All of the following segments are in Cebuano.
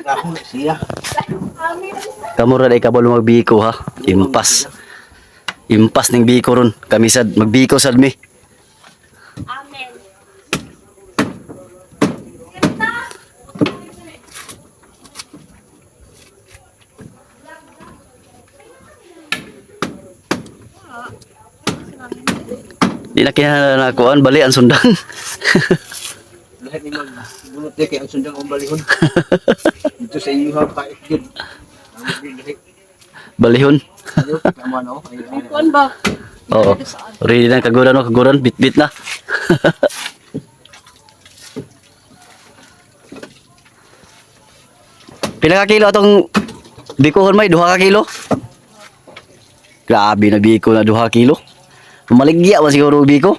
Ako siya. Kamura day kabalo magbiko ha. Impas. Impas ning biko ron. Kami sad magbiko sad mi. Amen. Di na kinahanglan na kuan bali ang sundang. Lahat ni mag bunot kay ang sundang ang balihon. Dito sa inyo ha pait gyud. Balihon. Ano tama no? Ay, ay, ay. Kuan ba? Oo. Ready na kaguran no, kaguran bit-bit na. Pila ka kilo atong bikohon may duha ka kilo? Grabe na biko na 2 kilo. Maligya ba siguro biko?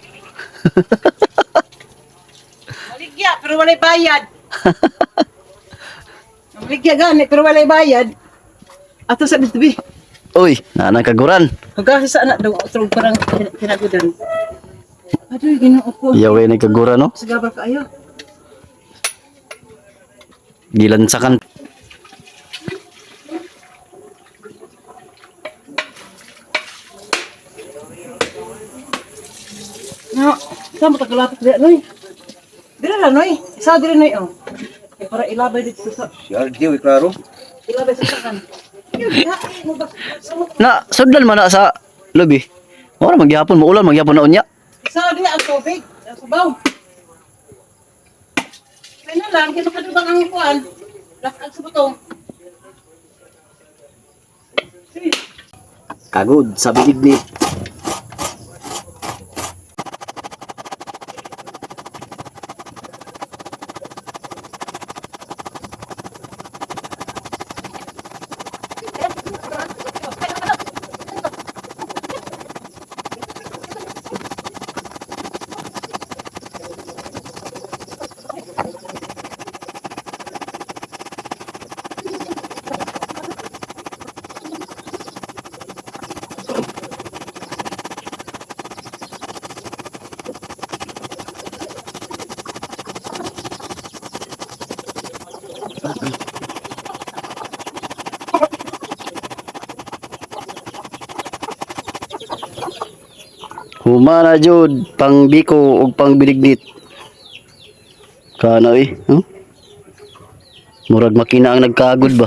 Maligya pero walay bayad. Maligya gani pero walay bayad. Ato sa dito bi. Uy, nanang kaguran. Hanggang sa anak daw utrog parang kinagudan. Aduh, Ginoo ko. Yawe ni kaguran no. Sagabal kaayo. Gilansakan. No, sa mo tagalapit diya noy. Dira ra noy. Isa dira noy oh. Kay para ilabay dito sa Si RJ, we klaro. ilabay sa sakan. Na sudlan man na sa lobby. Ora magyapon maulan magyapon na unya. Isa dira ang tubig, ang sabaw. Kaya na lang, kaya makadubang ang kuan. Lakag sa butong. Kagod sa binignit. Humana jud pang biko ug pang binignit. Kana eh, huh? Murag makina ang nagkagod ba?